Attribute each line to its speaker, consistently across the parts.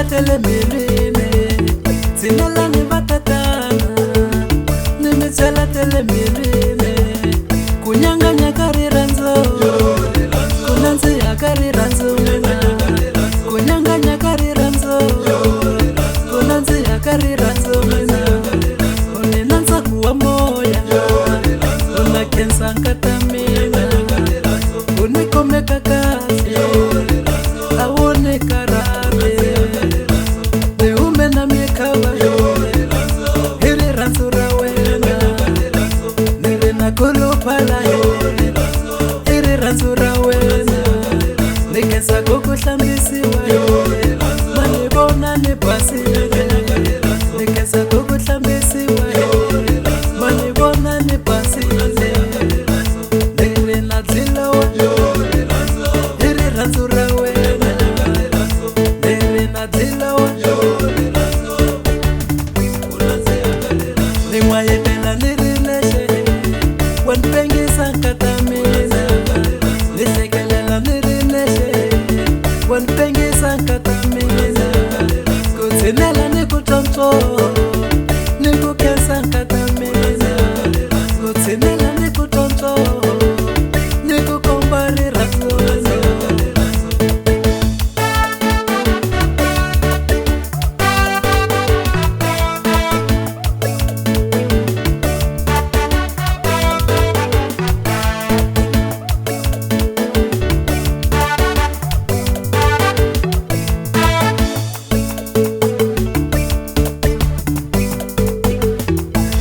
Speaker 1: byela tele mbilwini, tshinelani va tatana. Ni mi byela tele mbilwini, ku nyanganya ka rirhandzu, ku nandziha ka rirhandzu mina. Ku nyanganya ka rirhandzu, ku nandziha ka rirhandzu mina. U ni na ntsako wa moya, u na khensa nkata mina. U ni khomeka kahle, a wu ni karhati. Ni hume na mikhava hi rirhandzu ra wena. Ni ri na kuluphala i rirhandzu ra wena. Ni khensa ku ku hlambisiwa, ma ni vona ni basile. Ni khensa ku ku hlambisiwa, ma ni vona ni basile. Ni ri na dlilowa i rirhandzu ra wena. Ni ri na dlilowa. Ni n'wayitela ni ri nexe, wa ni pengisa nkata mina. Ni hlekelela ni ri nexe, wa ni pengisa nkata mina. Ku tshinela ni ku tsontswo, ni ku khensa nkata mina. Ku tshinela ni ku tsontswo, ni ku komba rirhandzu.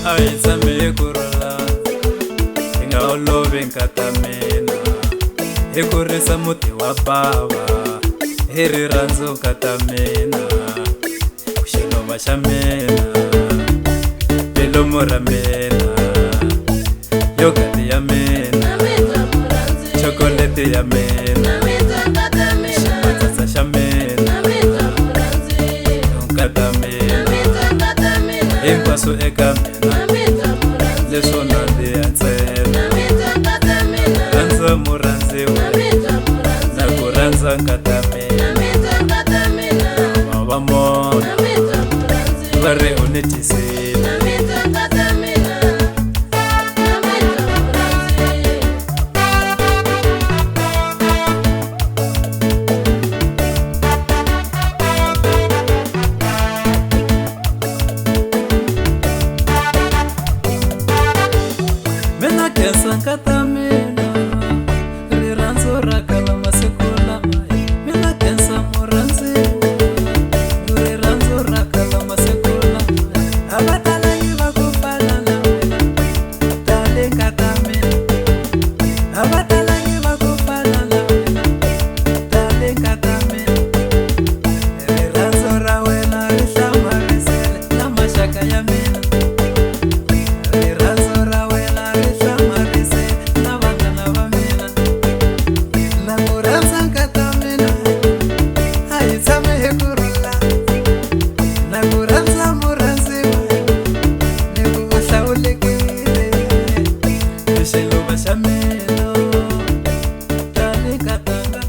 Speaker 2: A hi tshame hi kurhula, hi nga olovi nkata mina. Hi kurisa muti wa bava, hi rirhandzu nkata mina. Xilova xa mina, bilomu ra mina, yogati ya mina, chokoleti ya mina, ximatsatsa xa mina, nkata mina, hinkwaswo eka mina, leswo nandziha ntsena. Rhandza murhandziwa, na ku rhandza nkata mina. Va va mona, va ri u ni dyisile.
Speaker 1: Mina khensa nkata mina, rirhandzu ra kala masiku lama. Mina khensa murhandziwa, rirhandzu ra kala masiku lama. A va talangi va ku fana na wena, tale nkata mina. A va talangi va ku fana na wena, tale nkata mina. Rirhandzu ra wena ri hlamarisile na maxaka ya mina. Rirhandzu ra wena ri hlamarisile na vanghana va mina. Na ku rhandza nkata mina, a hi tshame hi kurhula. Na ku rhandza murhandziwa, ni ku u hlawulekile. I xiluva xa mina, tani nkatanga.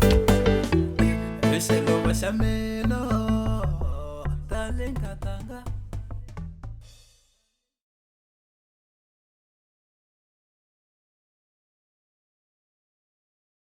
Speaker 1: I xiluva xa mina, tani nkatanga.